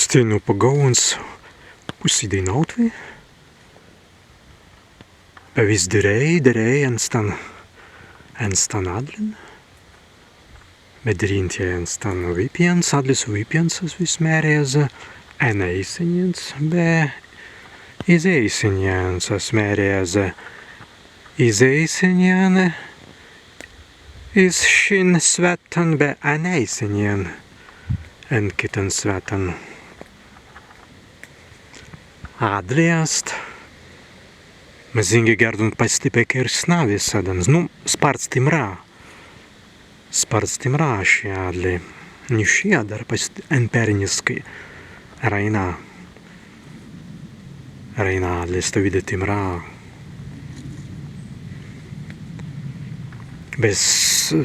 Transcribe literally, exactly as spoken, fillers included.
Teinū pagaūwuns pusidēinautwei. Be wis dirēi, dirēi en stan, en stan addlin. Be dirīntjai en stan wipjans, addlis wipjans, as wis mēri ezze eneīsenjans be izēisenjans, as mēri ezze izēisenjan iz šin swētan be eneīsenjan en kitan swētan. Addli ast mazīngi gērdaun pastippai kīrsna wisaddan. Nu, spārts timrā. Spārts timrā ši addli. Ni ši, adder past-, empīriniskai. Eraīna. Eraīna addli stawīda timrā. Be s-,